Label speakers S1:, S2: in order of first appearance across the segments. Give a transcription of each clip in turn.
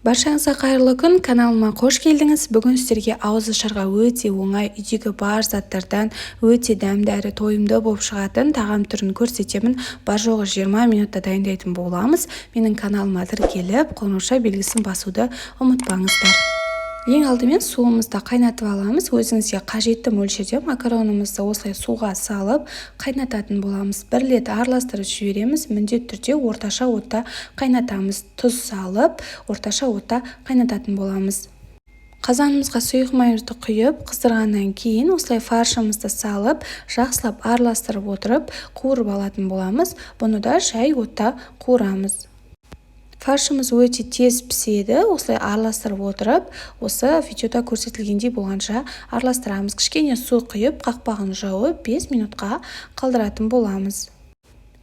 S1: Баршаңызға қайырлы күн, каналыма қош келдіңіз. Бүгін сіздерге ауызашарға өте оңай, үйдегі бар заттардан өте дәмді әрі тойымды болып шығатын тағам түрін көрсетемін. Бар жоғы 20 минутта дайындайтын боламыз. Менің каналыма тіркеліп, қоңырауша белгісін басуды ұмытпаңыздар. Ең алдымен суымызды қайнатып аламыз. Өзіңізге қажетті мөлшерде макаронымызды осылай суға салып қайнататын боламыз. Бір рет араластырып жібереміз. Міндетті түрде орташа отта қайнатамыз. Тұз салып, орташа отта қайнататын боламыз. Қазанымызға сұйық майымызды құйып, қыздырғаннан кейін осылай фаршымызды салып, жақсылап араластырып отырып, қуырып алатын боламыз. Бұны да жай отта қуырамыз. Фаршымыз өте тез піседі. Осылай араластырып отырып, осы видеода көрсетілгендей болғанша араластырамыз. Кішкене су құйып, қақпағын жауып, 5 минутқа қалдыратын боламыз.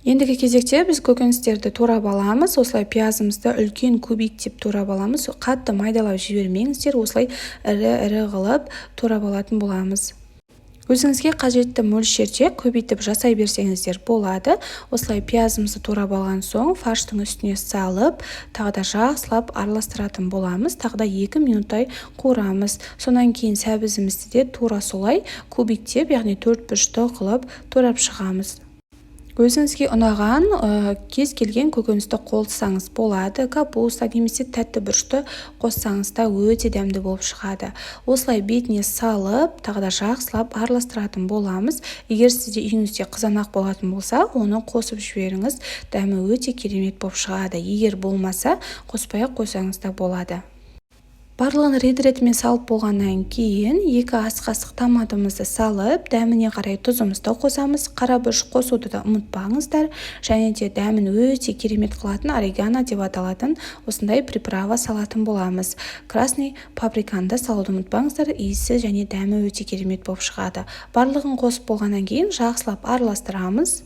S1: Ендігі кезекте біз көкөністерді турап аламыз. Осылай пиязымызды үлкен кубиктеп турап аламыз. Қатты майдалап жібермеңіздер, осылай ірі-ірі қылып турап алатын боламыз. Өзіңізге қажетті мөлшерде көбейтіп жасай берсеңіздер болады. Осылай пиязымызды турап алған соң, фарштың үстіне салып, тағы да жақсылап араластыратын боламыз. Тағы да 2 минуттай қуырамыз. Сонан кейін сәбізімізді де тура солай кубиктеп, яғни төрт бұрышты қылып турап шығамыз. Өзіңізге ұнаған кез келген көкөністі қоссаңыз болады. Капуста немесе тәтті бұрышты қоссаңыз да өте дәмді болып шығады. Осылай бетіне салып, тағы да жақсылап араластыратын боламыз. Егер сізде үйіңізде қызанақ болатын болса, оны қосып жіберіңіз, дәмі өте керемет болып шығады. Егер болмаса, қоспай ақ қойсаңыз да болады. Барлығын рет-ретімен салып болғаннан кейін 2 ас қасық томатымызды салып, дәміне қарай тұзымызды қосамыз. Қара бұрыш қосуды да ұмытпаңыздар. Және де дәмін өте керемет қылатын орегано деп аталатын осындай приправа салатын боламыз. Красный паприканы да салуды ұмытпаңыздар, иісі және дәмі өте керемет болып шығады. Барлығын қосып болғаннан кейін жақсылап араластырамыз.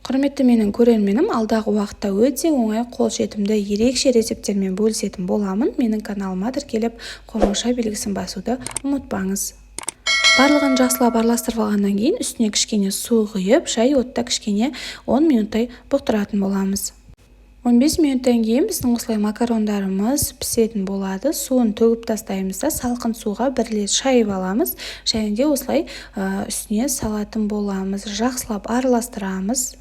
S1: Құрметті менің көрерменім, алдағы уақытта өте оңай, қолжетімді ерекше рецепттермен бөлісетін боламын. Менің каналыма тіркеліп, қоңырауша белгісін басуды ұмытпаңыз. Барлығын жақсылап араластырып алғаннан кейін үстіне кішкене су құйып, жай отта кішкене 10 минуттай бұқтыратын боламыз. 15 минуттан кейін біздің осылай макарондарымыз пісетін болады. Суын төгіп тастаймыз да, салқын суға бір рет шайып аламыз және де осылай үстіне салатын боламыз. Жақсылап араластырамыз.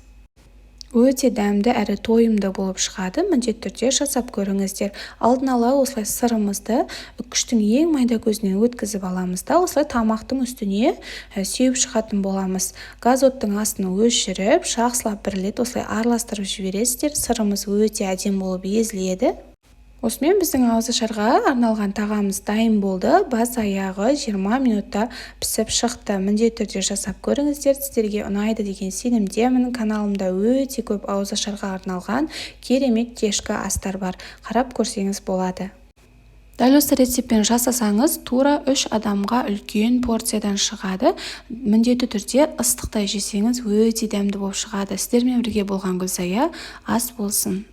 S1: Өте дәмді әрі тойымды болып шығады. Міндетті түрде жасап көріңіздер. Алдын ала осылай сырымызды үккіштің ең майда көзінен өткізіп аламыз да, осылай тамақтың үстіне сеуіп шығатын боламыз. Газ оттың астын өшіріп, жақсылап бір рет осылай араластырып жібересіздер. Сырымыз өте әдемі болып езіледі. Осымен біздің ауызашарға арналған тағамымыз дайын болды. Бас аяғы 20 минутта пісіп шықты. Міндетті түрде жасап көріңіздер, сіздерге ұнайды деген сенімдемін. Каналымда өте көп ауызашарға арналған керемет кешкі астар бар. Қарап көрсеңіз болады. Дәл осы рецептпен жасасаңыз, тура 3 адамға үлкен порциядан шығады. Міндетті түрде ыстықтай жесеңіз, өте дәмді болып шығады. Сіздермен бірге болған Гүлсая. Ас болсын.